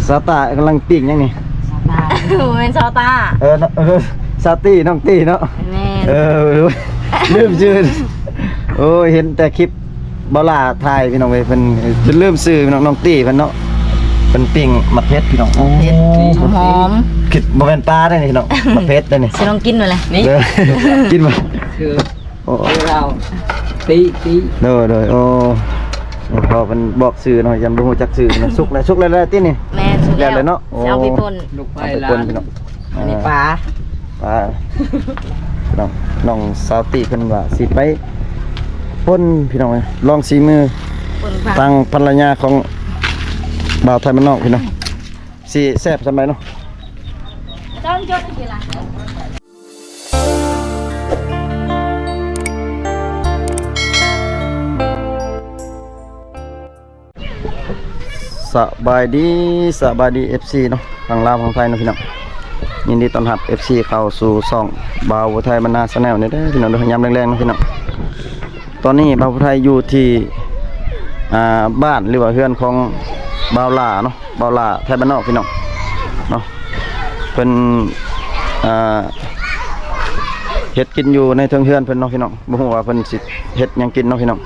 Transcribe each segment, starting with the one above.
ສາວຕາກຳລັງປີ້ງຫຍັງນີ້? ສາວຕາ ບໍ່ແມ່ນສາວຕາ ເອີ ເນາະ ເອີ ສາວຕີ ນ້ອງຕີເນາະ ແມ່ນ ເອີ ລືມຊື່ ໂອ້ຍ ເຫັນແຕ່ຄລິບ ບ່າວຫຼ້າຖ່າຍພີ່ນ້ອງເອີຍ ເພິ່ນຈົນລືມຊື່ພີ່ນ້ອງ ນ້ອງຕີເພິ່ນເນາະ ເພິ່ນປີ້ງໝາກເຜັດພີ່ນ້ອງ ໂອ້ ເຜັດຫອມໆ ຄິດບໍ່ແມ່ນປາເດ້ນີ້ພີ່ນ້ອງ ໝາກເຜັດເດ້ນີ້ ຊິລອງກິນເບິ່ງແຫຼະ ນີ້ ເອີ ກິນບໍ່ ຄື ໂອ້ ເອົາ ຕີ ຕີ ໂດຍ ໂດຍ ໂອ້ ພໍເພິ່ນບອກຊື່ເນາະ ຍັງບໍ່ຮູ້ຈັກຊື່ເນາະ ສຸກແລ້ວ ສຸກແລ້ວຕິນີ້ ແມ່ນ ສຸກແລ້ວເນາະ ຊິເອົາໄປປົ່ນ ໂອ້ ລູກໄຟ ເອົາໄປປົ່ນ ຫຼານ ພີ່ນ້ອງ ອັນນີ້ປາ ອ່າ ປາ ພີ່ນ້ອງ ນ້ອງສາວຕີເພິ່ນວ່າຊິໄປປົ່ນພີ່ນ້ອງເອີຍ ລອງສີມື ປ່ນປາ ທາງພັນລະຍາຂອງບ່າວໄທບ້ານນອກພີ່ນ້ອງ ຊິແຊບສ່ຳໃດເນາະ ສະບາຍດີ ສະບາຍດີ ເອັຟຊີ ເນາະ ທັງລາວທັງໄທເນາະພີ່ນ້ອງ ຍິນດີຕ້ອນຮັບ ເອັຟຊີ ເຂົ້າສູ່ຊ່ອງບ່າວຜູ້ໄທບ້ານນາ Channel ນີ້ເດີພີ່ນ້ອງເດີ ຍາມແລງໆເນາະພີ່ນ້ອງ ຕອນນີ້ບ່າວຜູ້ໄທຢູ່ທີ່ ອ່າ ບ້ານ ຫຼືວ່າເຮືອນຂອງບ່າວຫຼ້າເນາະ ບ່າວຫຼ້າໄທບ້ານນອກພີ່ນ້ອງເນາະ ເພິ່ນ ອ່າ ເຮັດກິນຢູ່ໃນເທິງເຮືອນເພິ່ນເນາະພີ່ນ້ອງ ບໍ່ຮູ້ວ່າເພິ່ນຊິເຮັດຫຍັງກິນເນາະພີ່ນ້ອງ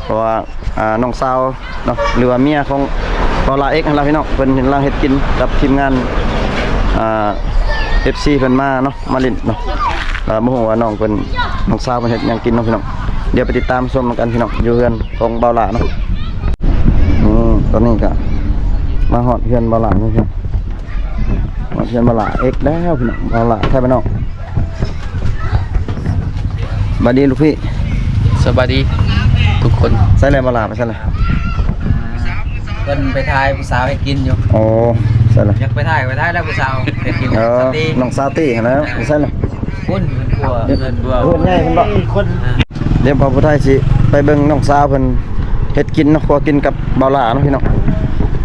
ເພາະວ່າ ອ່າ ນ້ອງສາວເນາະ ຫຼືວ່າເມຍຂອງບ່າວຫຼ້າເອັກຫັ້ນລະພີ່ນ້ອງ ເພິ່ນກຳລັງເຮັດກິນກັບທີມງານ ອ່າ ເອັຟຊີ ເພິ່ນມາເນາະ ມາຫຼິ້ນເນາະ ເອີ ບໍ່ຮູ້ວ່ານ້ອງເພິ່ນ ນ້ອງສາວເພິ່ນເຮັດຫຍັງກິນເນາະພີ່ນ້ອງ ດຽວໄປຕິດຕາມຊົມນຳກັນພີ່ນ້ອງ ຢູ່ເຮືອນຂອງບ່າວຫຼ້າເນາະ ອືມ ຕອນນີ້ກະມາຮອດເຮືອນບ່າວຫຼ້າແລ້ວພີ່ນ້ອງ ຮອດເຮືອນບ່າວຫຼ້າເອັກແລ້ວພີ່ນ້ອງ ບ່າວຫຼ້າໄທບ້ານນອກ ສະບາຍດີລູກພີ່ ສະບາຍດີທຸກຄົນ ໃສແລ້ວບ່າວຫຼ້າ ໄປໃສແລ້ວ? ເພິ່ນໄປຖ່າຍຜູ້ສາວເຮັດກິນຢູ່ ໂອ້ ໃສລະ ຢາກໄປຖ່າຍ ໄປຖ່າຍແລ້ວຜູ້ສາວເຮັດກິນ ເອີ ນ້ອງສາວຕີຫັ້ນແຫຼະ ໃສລະ ພຸ້ນ ເຮືອນຄົວ ເຮືອນຄົວ ເຮືອນໃຫຍ່ພຸ້ນບໍ ຄົນ ດຽວບ່າວຜູ້ໄທຊິໄປເບິ່ງນ້ອງສາວເພິ່ນເຮັດກິນເນາະ ຄົວກິນກັບບ່າວຫຼ້າເນາະພີ່ນ້ອງ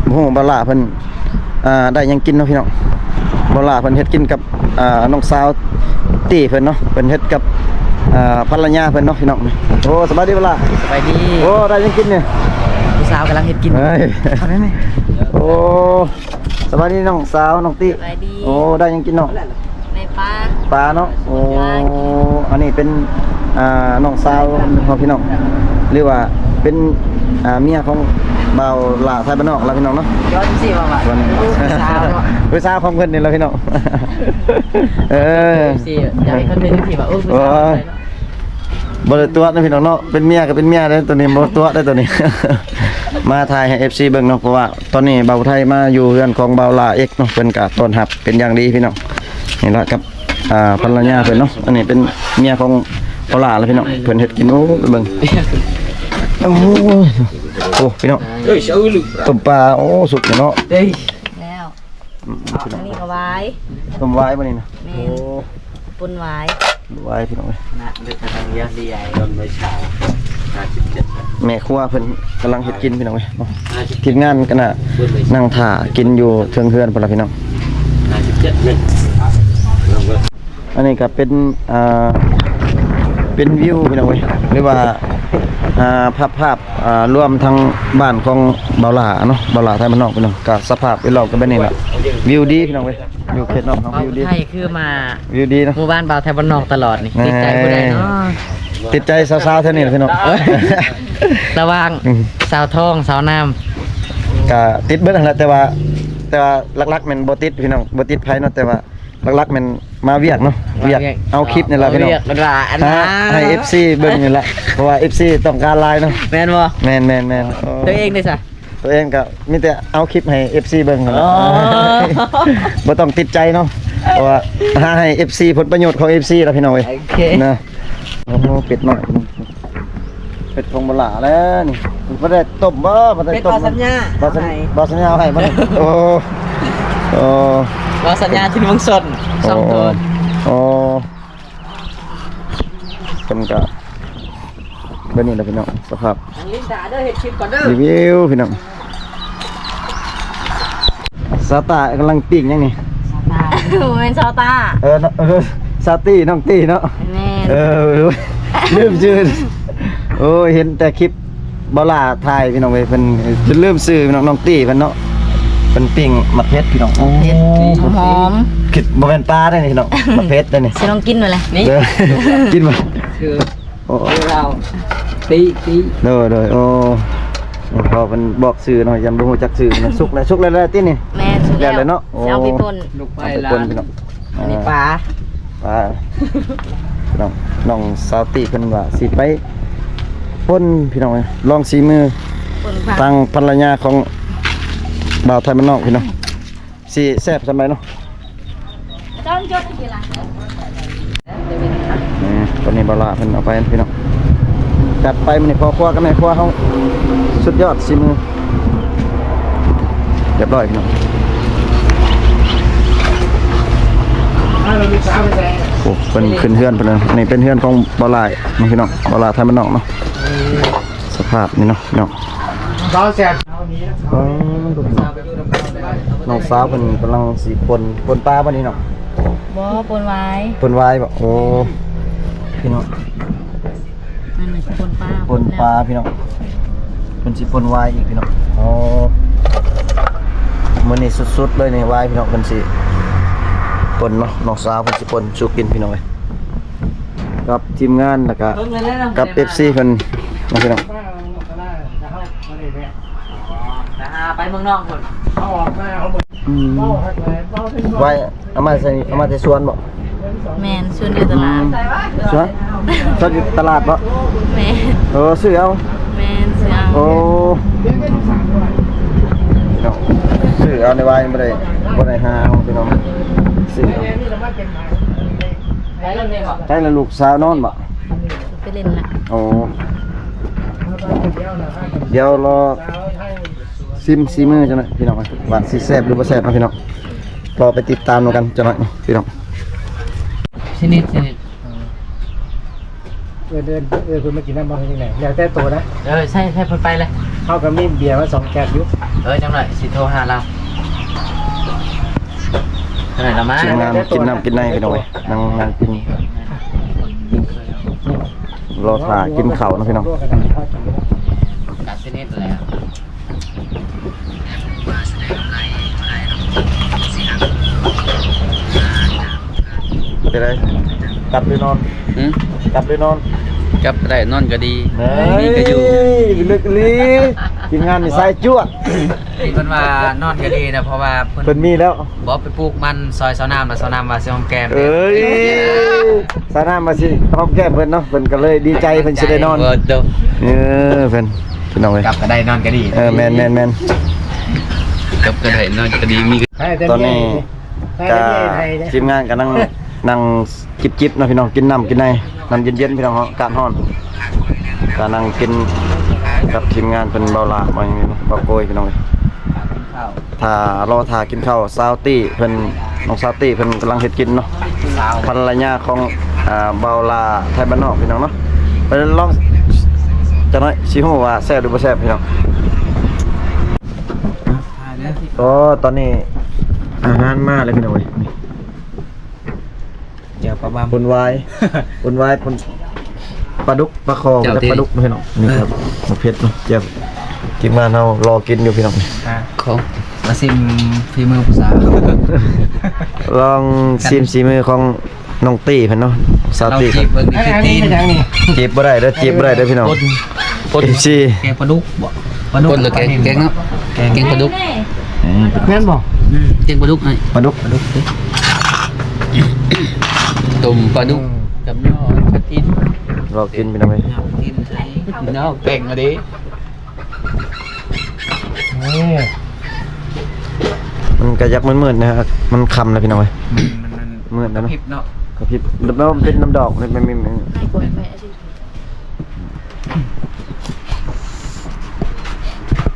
ບໍ່ຮູ້ບ່າວຫຼ້າເພິ່ນ ອ່າ ໄດ້ຫຍັງກິນເນາະພີ່ນ້ອງ ບ່າວຫຼ້າເພິ່ນເຮັດກິນກັບ ອ່າ ນ້ອງສາວຕີເພິ່ນເນາະ ເພິ່ນເຮັດກັບ ອ່າ ພັນລະຍາເພິ່ນເນາະພີ່ນ້ອງ ໂອ້ ສະບາຍດີບ່າວຫຼ້າ ສະບາຍດີ ໂອ້ ໄດ້ຫຍັງກິນນີ້ ຜູ້ສາວກຳລັງເຮັດກິນ ເອີຍ ເອົາໄດ້ໄໝ ໂອ້ ສະບາຍດີນ້ອງສາວ ນ້ອງຕີ ສະບາຍດີ ໂອ້ ໄດ້ຫຍັງກິນເນາະ? ໄດ້ປາ ປາເນາະ ໂອ້ ປາ ອັນນີ້ເປັນ ອ່າ ນ້ອງສາວເຮົາພີ່ນ້ອງ ຫຼືວ່າເປັນ ອ່າ ເມຍຂອງບ່າວຫຼ້າໄທບ້ານນອກລະພີ່ນ້ອງເນາະ ຍ້ອນຊິວ່າ ວ່າ ຜູ້ສາວເນາະ ຜູ້ສາວຂອງເພິ່ນນີ້ລະພີ່ນ້ອງ ເອີ ເອັຟຊີ ຢາກໃຫ້ເພິ່ນເປັນຈັ່ງຊີ້ວ່າ ໂອ້ ຜູ້ສາວ ໂອ້ຍ ໄທເນາະ ບໍ່ໄດ້ຕົວະເນາະພີ່ນ້ອງເນາະ ເປັນເມຍກໍເປັນເມຍເດ້ ໂຕນີ້ບໍ່ຕົວະເດ້ ໂຕນີ້ ມາຖ່າຍໃຫ້ເອັຟຊີເບິ່ງເນາະ ເພາະວ່າຕອນນີ້ບ່າວໄທມາຢູ່ເຮືອນຂອງບ່າວຫຼ້າເອັກເນາະ ເພິ່ນກໍຕ້ອນຮັບເປັນຢ່າງດີພີ່ນ້ອງ ນີ້ລະກັບ ອ່າ ພັນລະຍາເພິ່ນເນາະ ອັນນີ້ເປັນເມຍຂອງບ່າວຫຼ້າລະພີ່ນ້ອງ ເພິ່ນເຮັດກິນ ໂອ້ ເບິ່ງ ໂອ້ຍ ໂອ້ ພີ່ນ້ອງ ຕົ້ມປາ ໂອ້ ສຸກເນາະ ແລ້ວ ອືມ ອັນນີ້ກໍຫວາຍ ຕົ້ມຫວາຍບໍ່ນີ້ນະ ແມ່ນ ໂອ້ ປົ່ນຫວາຍ ຫວາຍພີ່ນ້ອງເອີຍ ນະ ເດີກະຕັງຍາລີໄອ ດອນໄວຊາວ ຫ້າສິບເຈັດ ແມ່ຄົວເພິ່ນກຳລັງເຮັດກິນພີ່ນ້ອງເອີຍເນາະ ທີມງານກະນະນັ່ງຖ້າກິນຢູ່ເທິງເຮືອນພຸ້ນລະພີ່ນ້ອງ ຫ້າສິບເຈັດ ອັນນີ້ກະເປັນ ອ່າ ເປັນວິວພີ່ນ້ອງເອີຍ ຫຼືວ່າ ອ່າ ພາບ ພາບ ອ່າ ລວມທັງບ້ານຂອງບ່າວຫຼ້າເນາະ ບ່າວຫຼ້າໄທບ້ານນອກພີ່ນ້ອງ ກະສະພາບແວດລ້ອມກະແບບນີ້ລະ ວິວດີພີ່ນ້ອງເອີຍ ຢູ່ເຂດນອກເຮົາ ເວົ້າ ວິວດີ ໄທຄືມາ ວິວດີເນາະ ໝູ່ບ້ານບ່າວໄທບ້ານນອກຕະຫຼອດນີ້ ແມ່ນ ຕິດໃຈຜູ້ໃດເນາະ ຕິດໃຈສາວໆແຖວນີ້ລະພີ່ນ້ອງ ລະຫວ່າງ ອືມ ສາວທອງ ສາວນາມ ກະຕິດເບິດຫັ້ນລະ ແຕ່ວ່າ ແຕ່ວ່າຫຼັກໆແມ່ນບໍ່ຕິດພີ່ນ້ອງ ບໍ່ຕິດໃຜເນາະ ແຕ່ວ່າຫຼັກໆແມ່ນມາວຽກເນາະ ມາວຽກ ວຽກ ເອົາຄລິບນີ້ລະພີ່ນ້ອງ ວຽກເພິ່ນວ່າ ອັນ ຫາ ນະ ໃຫ້ເອັຟຊີເບິ່ງນີ້ລະ ເພາະວ່າເອັຟຊີຕ້ອງການຫຼາຍເນາະ ແມ່ນບໍ່? ແມ່ນໆໆ ໂອ້ ຕົວເອງເດ້ຊະ? ຕົວເອງກໍມີແຕ່ເອົາຄລິບໃຫ້ເອັຟຊີເບິ່ງ ອໍ ບໍ່ຕ້ອງຕິດໃຈເນາະ ເພາະວ່າຫາໃຫ້ເອັຟຊີ ຜົນປະໂຫຍດຂອງເອັຟຊີລະພີ່ນ້ອງເອີຍ ໂອເຄ ນະ ໂອ້ ເປັດນ້ອຍ ເປັດຂອງບໍ່ຫຼ້າແລ້ວນີ້ ບໍ່ໄດ້ຕົ້ມບໍ່? ບໍ່ໄດ້ຕົ້ມ ເປັດບໍ່ສັນຍາ ບໍ່ສັນຍາເອົາໃຫ້ບໍ່? ໂອ້ ໂອ້ ບໍ່ສັນຍາ ທີ່ເມືອງຊົນ ສອງໂຕ ໂອ້ ເພິ່ນກະ ແບບນີ້ລະພີ່ນ້ອງ ສະພາບ ອັນນີ້ຖ້າເດີ ເຮັດຄລິບກ່ອນເດີ ຣີວິວພີ່ນ້ອງ ສາວຕາກຳລັງປີ້ງຫຍັງນີ້? ສາວຕາ ບໍ່ແມ່ນສາວຕາ ເອີ ເອີ ສາວຕີ ນ້ອງຕີເນາະ ແມ່ນ ເອີ ລືມຊື່ ໂອ້ຍ ເຫັນແຕ່ຄລິບ ບ່າວຫຼ້າຖ່າຍພີ່ນ້ອງເອີຍ ເພິ່ນຈົນລືມຊື່ພີ່ນ້ອງ ນ້ອງຕີເພິ່ນເນາະ ເພິ່ນປີ້ງໝາກເຜັດພີ່ນ້ອງ. ໂອ້ ເຜັດ ຫອມໆ ຄິດບໍ່ແມ່ນປາເດ້ນີ້ພີ່ນ້ອງ ໝາກເຜັດເດ້ນີ້. ຊິລອງກິນເບິ່ງແຫຼະນີ້ ເດີ ກິນເບິ່ງ. ຄື ໂອ້ ເອົາ ຕິ ຕິ ໂດຍ ໂດຍ. ໂອ້ ພໍເພິ່ນບອກຊື່ເນາະ ຍັງບໍ່ຮູ້ຈັກຊື່ນະ. ສຸກແລ້ວ ສຸກແລ້ວຕິນີ້? ແມ່ນ ສຸກແລ້ວ ແລ້ວເນາະ. ໂອ້ ຊິເອົາໄປປົ່ນ ລູກໄຟ ເອົາໄປປົ່ນ ລະ ພີ່ນ້ອງ. ອັນນີ້ປາ ປາ ພີ່ນ້ອງ. ນ້ອງສາວຕິເພິ່ນວ່າຊິໄປປົ່ນພີ່ນ້ອງເອີຍ ລອງສີມື ປົ່ນປາ ທາງພັນລະຍາຂອງບ່າວໄທບ້ານນອກພີ່ນ້ອງ. ຊິແຊບສ່ຳໃດເນາະ? ນີ້ ຕອນນີ້ບ່າວຫຼ້າເພິ່ນເອົາໄປພີ່ນ້ອງ. ຈັດໄປມື້ນີ້ ພໍ່ຄົວກັບແມ່ຄົວເຮົາ ສຸດຍອດສີມື. ຮຽບຮ້ອຍພີ່ນ້ອງ. ໂອ້ ເພິ່ນຂຶ້ນເຮືອນເພິ່ນແລ້ວ. ອັນນີ້ເປັນເຮືອນຂອງບ່າວຫຼ້າເນາະພີ່ນ້ອງ ບ່າວຫຼ້າໄທບ້ານນອກເນາະ. ສະພາບນີ້ເນາະພີ່ນ້ອງ. ນ້ອງສາວເພິ່ນກຳລັງຊິປົ່ນ ປົ່ນປາບໍ່ນີ້ນ້ອງ? ບໍ່ ປົ່ນຫວາຍ ປົ່ນຫວາຍບໍ່? ໂອ້ ພີ່ນ້ອງ ນັ້ນນ່ະ ປົ່ນປາ ປົ່ນປາພີ່ນ້ອງ. ເພິ່ນຊິປົ່ນຫວາຍອີກພີ່ນ້ອງ. ໂອ້ ມື້ນີ້ສຸດໆເລີຍນີ້ ຫວາຍພີ່ນ້ອງ. ເພິ່ນຊິປົ່ນເນາະ ນ້ອງສາວເພິ່ນຊິປົ່ນສູ່ກິນພີ່ນ້ອງເອີຍ ກັບທີມງານ ແລ້ວກະກັບເອັຟຊີເພິ່ນເນາະພີ່ນ້ອງ. ໄປເມືອງນອກພຸ້ນ ເຮົາອອກມາ ເຮົາບໍ່ ອືມ ເວົ້າຄັກຫຼາຍ ເວົ້າເຖິງ ໄວ້ ເອົາມາໃສ່ ເອົາມາແຕ່ສວນບໍ່? ແມ່ນ ສວນຢູ່ຕະຫຼາດ. ອືມ ສວນ ສວນຢູ່ຕະຫຼາດບໍ່? ແມ່ນ. ເອີ ຊື້ເອົາ. ແມ່ນ ຊື້ເອົາ. ໂອ້ ຊື້ເອົາ ໄດ້ວ່າຍັງບໍ່ໄດ້ ບໍ່ໄດ້ຫາເອົາພີ່ນ້ອງ ຊື້ເອົາ. ໃກ້ແລ້ວລູກສາວນອນບໍ່? ໄປຫຼິ້ນລະ. ໂອ້ ດຽວລໍຊິມສີມືຈັກໜ້ອຍພີ່ນ້ອງ ວ່າຊິແຊບຫຼືບໍ່ແຊບເນາະພີ່ນ້ອງ. ລໍໄປຕິດຕາມນຳກັນຈັກໜ້ອຍພີ່ນ້ອງ. ຊະນິດ ຊະນິດ ເອີ້ນ ເອີ້ນ ເອີ້ນເພິ່ນມາກິນນຳບໍ່ ເຮັດຈັ່ງໃດ? ແລ້ວແຕ່ໂຕນະ. ເອີ ໃສ່ ໃສ່ເພິ່ນໄປເລີຍ. ເຮົາກໍມີເບຍມາສອງແກັດຢູ່. ເອີ ຈັກໜ້ອຍຊິໂທຫາລາວ. ຈັ່ງໃດລະມາ ທີມງານກິນນ້ຳກິນໃນພີ່ນ້ອງເອີຍ. ນັ່ງ ນັ່ງກິນ ລໍຖ້າກິນເຂົ້າເນາະພີ່ນ້ອງ. ການຊະນິດແລ້ວ ເປັນໃດ ກັບຫຼືນອນ? ຫືມ? ກັບຫຼືນອນ? ກັບກໍໄດ້ ນອນກໍດີ. ເອີຍ ມີກໍຢູ່ ເລິກອີ່ຫຼີ. ທີມງານນີ້ສາຍຈວດ. ເພິ່ນວ່ານອນກໍດີນະ ເພາະວ່າເພິ່ນ ເພິ່ນມີແລ້ວ. ບໍ່ ໄປປູກມັນຊ່ອຍສາວນ້ຳ ແລ້ວສາວນ້ຳວ່າຊິຫອມແກ້ມ. ເອີຍ ສາວນ້ຳວ່າຊິຫອມແກ້ມເພິ່ນເນາະ ເພິ່ນກໍເລີຍດີໃຈ ເພິ່ນຊິໄດ້ນອນ. ເອີ ເພິ່ນ ພີ່ນ້ອງເອີຍ ກັບກໍໄດ້ນອນກໍດີ. ເອີ ແມ່ນໆໆ ກັບກໍໄດ້ນອນກໍດີ. ມີ ຕອນນີ້ກະທີມງານກຳລັງນັ່ງຈິບໆເນາະພີ່ນ້ອງ ກິນນ້ຳກິນໃນ ນ້ຳເຢັນໆ ພີ່ນ້ອງເນາະ ອາກາດຮ້ອນ. ກະນັ່ງກິນກັບທີມງານເພິ່ນ ເບົາຫຼ້າ ເບົາຫຍັງນີ້ເນາະ ເບົາໂກຍ ພີ່ນ້ອງເອີຍ. ຖ້າ ລໍຖ້າກິນເຂົ້າ ສາວຕີເພິ່ນ ນ້ອງສາວຕີເພິ່ນກຳລັງເຮັດກິນເນາະ ພັນລະຍາຂອງ ອ່າ ເບົາຫຼ້າໄທບ້ານນອກ ພີ່ນ້ອງເນາະ. ໄປລອງຈັກໜ້ອຍ ຊິຮູ້ວ່າແຊບຫຼືບໍ່ແຊບ ພີ່ນ້ອງ. ໂອ້ ຕອນນີ້ອາຫານມາແລ້ວ ພີ່ນ້ອງເອີຍ. ແຈ່ວປາບາມ ປົ່ນຫວາຍ ປົ່ນຫວາຍ ປົ່ນປາດຸກ ປາຄໍ ເຈົ້າ ປາດຸກ ພີ່ນ້ອງ. ນີ້ ເອີ ຄັບ ໝາກເຜັດເນາະ ແຈ່ວ. ທີມງານເຮົາລໍກິນຢູ່ ພີ່ນ້ອງ. ອ່າ ຂອງ ມາຊິມຝີມືຜູ້ສາວ ລອງຊິມສີມືຂອງນ້ອງຕີເພິ່ນເນາະ ສາວຕີເພິ່ນ. ລອງຈີບເບິ່ງ ນີ້ຄືຕີນ ຈີບບໍ່ໄດ້ເດີ ຈີບບໍ່ໄດ້ເດີ ພີ່ນ້ອງ. ເອັຟຊີ ແກງປາດຸກບໍ່? ປາດຸກ ແກງ ແກງເນາະ ແກງປາດຸກ. ເອີ ແມ່ນບໍ່? ອືມ ແກງປາດຸກ ອ້າຍ ປາດຸກ ປາດຸກ ຕົ້ມປາດຸກ ອືມ ກັບຍອດກະຖິນ. ລໍກິນ ພີ່ນ້ອງເອີຍ ຍອດກະຖິນ ອ້າຍ ພີ່ນ້ອງແຕ່ງມາເດ້. ນີ້ ມັນກະຢາກມືດໆ ນະ ມັນຄ່ຳແລ້ວ ພີ່ນ້ອງເອີຍ. ອືມ ມັນ ມັນມືດແລ້ວເນາະ ກະພິບເນາະ ກະພິບ. ແລ້ວມັນເປັນນ້ຳດອກ ມັນ ມັນ ມັນ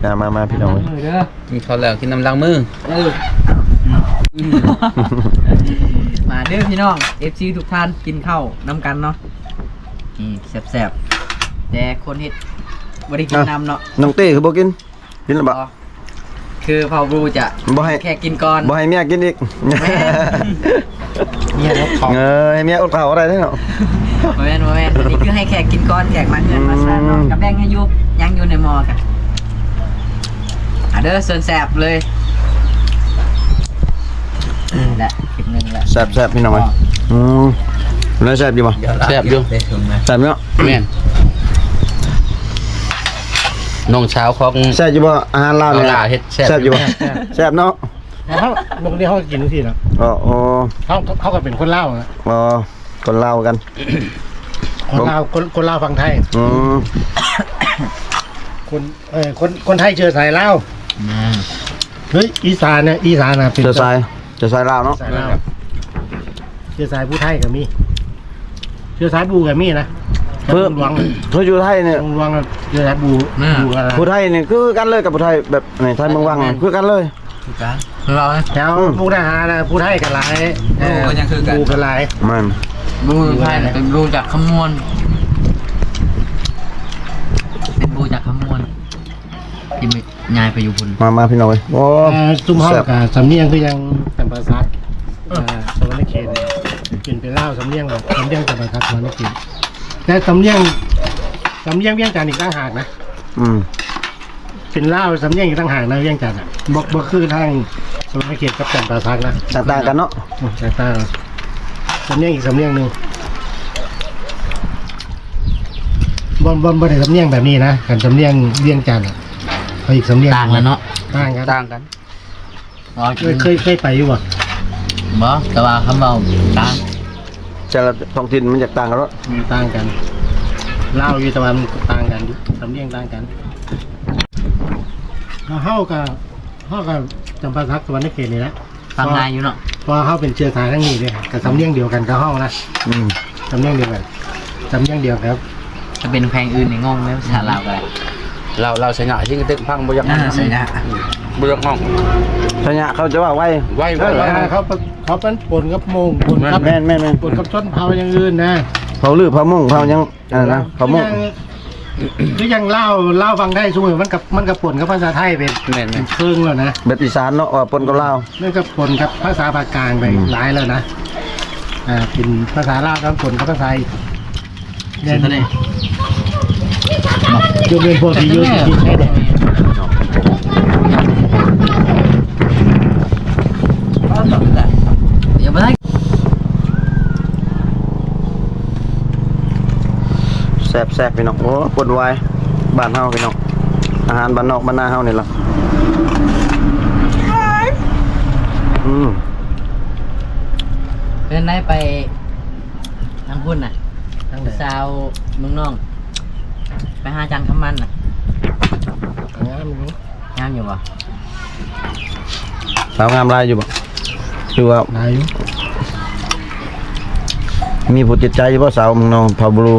ມາ ມາ ມາ ພີ່ນ້ອງເອີຍ ກິນເຂົ້າແລ້ວກິນນ້ຳລ້າງມື. ເອີ ມາເດີພີ່ນ້ອງ ເອັຟຊີທຸກທ່ານ ກິນເຂົ້ານຳກັນເນາະ. ນີ້ແຊບໆ ແຕ່ຄົນເຮັດບໍ່ໄດ້ກິນນຳເນາະ. ນ້ອງເຕ້ຄືບໍ່ກິນ? ກິນແລ້ວບໍ່? ຄືເຜົ່າບລູຈະບໍ່ໃຫ້ແຂກກິນກ່ອນ ບໍ່ໃຫ້ເມຍກິນອີກ. ແມ່ນ ເມຍອົດເຂົ້າ ເອີ ໃຫ້ເມຍອົດເຂົ້າບໍ່ໄດ້ເນາະ. ບໍ່ແມ່ນ ບໍ່ແມ່ນ ອັນນີ້ຄືໃຫ້ແຂກກິນກ່ອນ ແຂກມາເຮືອນມາຊານເນາະ ອືມ ກະແບ່ງໃຫ້ຢູ່ ຍັງຢູ່ໃນໝໍ້ກະ ອາເດີ ເຊີນແຊບເລີຍ. ແລະ ຄລິບໜຶ່ງແຫຼະ ແຊບໆ ພີ່ນ້ອງເອີຍ. ອໍ ອືມ ແລ້ວແຊບຢູ່ບໍ່? ແຊບຢູ່ ແຊບເນາະ. ແມ່ນ ນ້ອງສາວຂອງ ແຊບຢູ່ບໍ່? ອາຫານລາວນີ້ ເອົາຫຼ້າເຮັດແຊບ ແຊບຢູ່ບໍ່? ແຊບ ແຊບເນາະ. ເຮົາ ມື້ນີ້ເຮົາກໍກິນຈັ່ງຊີ້ນະ. ອໍ ເຮົາ ເຮົາກໍເປັນຄົນລາວນະ. ອໍ ຄົນລາວຄືກັນ ຄົນລາວ ຄົນ ຄົນລາວຝັ່ງໄທ. ອືມ ຄົນ ເອີ ຄົນ ຄົນໄທເຊື້ອສາຍລາວ. ແມ່ນ ເຮີ້ຍ ອີສານນະ ອີສານນະ ເປັນເຊື້ອສາຍ ເຊື້ອສາຍລາວເນາະ. ສາຍລາວ ເຊື້ອສາຍຜູ້ໄທກໍມີ ເຊື້ອສາຍບູກໍມີນະ. ເອີ ຫຼວງ ເອີ ຢູ່ໄທນີ້ ຫຼວງ ເຊື້ອສາຍບູ ແມ່ນ ບູກັນລະ ຜູ້ໄທນີ້ຄືກັນເລີຍກັບຜູ້ໄທແບບໃນໄທເມືອງວັງ ຄືກັນເລີຍ. ຄືກັນ ລາວແຖວ ອືມ ມຸກດາຫານນະ ຜູ້ໄທກໍຫຼາຍ. ເອີ ກໍຍັງຄືກັນ ຜູ້ກໍຫຼາຍ. ແມ່ນ ຜູ້ໄທເປັນຜູ້ຈາກຄຳມ່ວນ ເປັນຜູ້ຈາກຄຳມ່ວນ ທີ່ຍ້າຍໄປຢູ່ພຸ້ນ. ມາ ມາ ພີ່ນ້ອງເອີຍ. ໂອ້ ເອີ ຊຸມເຮົາ ແຊບ ກໍສຳນຽງຄືຫຍັງຈຳປາສັກ ເອີ ສະຫວັນນະເຂດນີ້ ເປັນ ເປັນລາວສຳນຽງ ສຳນຽງຈຳປາສັກ ສະຫວັນນະເຂດ. ແຕ່ສຳນຽງ ສຳນຽງວຽງຈັນອີກຕ່າງຫາກນະ. ອືມ ເປັນລາວສຳນຽງອີກຕ່າງຫາກນະ ວຽງຈັນນະ. ບໍ່ ບໍ່ຄືທາງສະຫວັນນະເຂດກັບຈຳປາສັກນະ ແຕກຕ່າງກັນເນາະ. ອືມ ແຕກຕ່າງ ສຳນຽງອີກສຳນຽງໜຶ່ງ. ບໍ່ ບໍ່ ບໍ່ໄດ້ສຳນຽງແບບນີ້ນະ. ຄັນສຳນຽງວຽງຈັນນະ ເຂົາອີກສຳນຽງ ຕ່າງກັນເນາະ ຕ່າງກັນ ຕ່າງກັນ. ອໍ ເຄີຍ ເຄີຍ ເຄີຍໄປຢູ່ບໍ່? ບໍ່ ແຕ່ວ່າຄຳເວົ້າຕ່າງ ແຕ່ລະທ້ອງຖິ່ນມັນຈະຕ່າງກັນເນາະ. ມັນຕ່າງກັນ ລາວຢູ່ ແຕ່ວ່າມັນຕ່າງກັນ ສຳນຽງຕ່າງກັນ. ແລ້ວເຮົາກໍ ເຮົາກໍຈຳປາສັກ ສະຫວັນນະເຂດນີ້ແຫຼະ ຟັງງ່າຍຢູ່ເນາະ ເພາະວ່າເຮົາເປັນເຊື້ອສາຍທາງນີ້ເດ້ ກໍສຳນຽງດຽວກັນກັບເຮົານະ. ອືມ ສຳນຽງດຽວກັນ ສຳນຽງດຽວກັນ. ຖ້າເປັນແຂວງອື່ນນີ້ງົງເດ້ ພາສາລາວກໍໄດ້. ລາວ ລາວໄຊຍະຊິງເຕັກພັງ ບໍ່ຢາກ ອ່າ ໄຊຍະ ອືມ ບໍ່ຢາກຮ້ອງ. ໄຊຍະເຂົາຈະເວົ້າໄວ ໄວ ໄວ ເອີ ໄວ ເຂົາ ເຂົາເປັນປົນກັບມົ້ງ ປົນກັບ ແມ່ນໆໆ ປົນກັບຊົນເຜົ່າຢ່າງອື່ນນະ ເຜົ່າລື ເຜົ່າມົ້ງ ເຜົ່າຫຍັງ ອ່າ ນະ ເຜົ່າມົ້ງ. ຄືຫຍັງ ຄືຫຍັງລາວ ລາວຝັ່ງໄທຊຸມື້ມັນກໍ ມັນກໍປົນກັບພາສາໄທເປັນ ແມ່ນໆ ເປັນເຄິ່ງແລ້ວນະ ແບບອີສານເນາະ ວ່າປົນກັບລາວ ມັນກໍປົນກັບພາສາພາກກາງໄປ ອືມ ຫຼາຍແລ້ວນະ. ອ່າ ເປັນພາສາລາວກໍປົນກັບພາສາ ແມ່ນ ແມ່ນ ແມ່ນ ຍກເວັ້ນພວກທີ່ຢູ່ທີ່ຊາຍແດນ. ແຊບໆ ພີ່ນ້ອງ. ໂອ້ ປົ່ນຫວາຍບ້ານເຮົາ ພີ່ນ້ອງ ອາຫານບ້ານນອກບ້ານນາເຮົານີ້ລະ. ອືມ ເປັນໄດ ໄປທາງພຸ້ນນະ ທາງໃດ? ສາວເມືອງນອງ ໄປຫາຈັນຄຳມັນນະ ງາມຢູ່ ງາມຢູ່ບໍ່? ສາວງາມຫຼາຍຢູ່ບໍ່? ຄືວ່າຫຼາຍຢູ່. ມີຜູ້ຕິດໃຈຢູ່ບໍ່ ສາວເມືອງນອງ ເຜົ່າບລູ?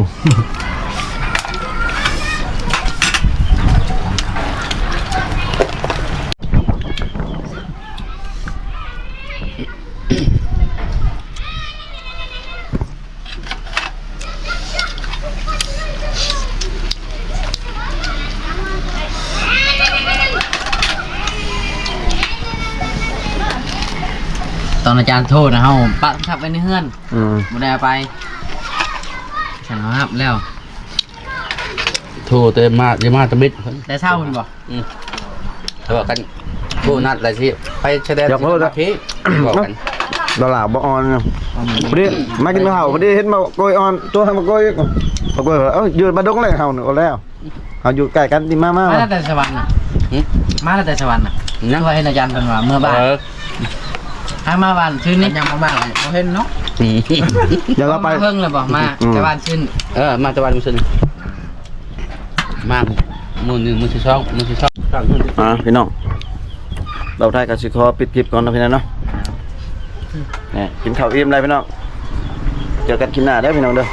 ຕອນອາຈານໂທນະ ເຮົາປະໂທລະສັບໄວ້ໃນເຮືອນ ອືມ ບໍ່ໄດ້ເອົາໄປ ຊັ້ນເຮົາຮັບແລ້ວ. ໂທແຕ່ມາ ຢ່າມາແຕ່ເບັດ ແຕ່ເຊົ້າພຸ້ນບໍ່? ອືມ ແຕ່ວ່າກັນໂທນັດລະຊິໄປຊາຍແດນ ຢາກໂທນະ ຊິມາພີ້ ບອກກັນ ດາລາບໍ່ອ່ອນນະ. ພໍດີມາກິນເຂົ້າ ພໍດີເຫັນໝາກກ້ວຍອ່ອນ ໂທໃຫ້ໝາກກ້ວຍ ໝາກກ້ວຍວ່າ ເອີ ຢູ່ບ້ານດົງແລ້ວ ເຮົານີ້ ໂອ້ ແລ້ວ ເຮົາຢູ່ໃກ້ກັນຕິ ມາ ມາ ມາແຕ່ສະຫວັນນະ. ຫຶ? ມາແຕ່ສະຫວັນນະ ຍັງ ວ່າເຫັນອາຈານເພິ່ນວ່າເມືອບ້ານ. ເອີ ຫາມາບ້ານຄືນນີ້ ຍັງບໍ່ມາ ບໍ່ເຫັນເນາະ. ອືມ ດຽວເຮົາໄປ ມາເພິ່ງແລ້ວບໍ່? ມາ ອືມ ແຕ່ບ້ານຄືນ. ເອີ ມາແຕ່ບ້ານມື້ຊືນ ມາມື້ໜຶ່ງ ມື້ທີສອງ ມື້ທີສອງ. ອ່າ ພີ່ນ້ອງ ບ່າວໄທກໍຊິຂໍປິດຄລິບກ່ອນເນາະ ພີ່ນ້ອງເນາະ. ນີ້ ກິນເຂົ້າອີ່ມແລ້ວ ພີ່ນ້ອງ ເຈີກັນຄລິບໜ້າເດີ ພີ່ນ້ອງເດີ.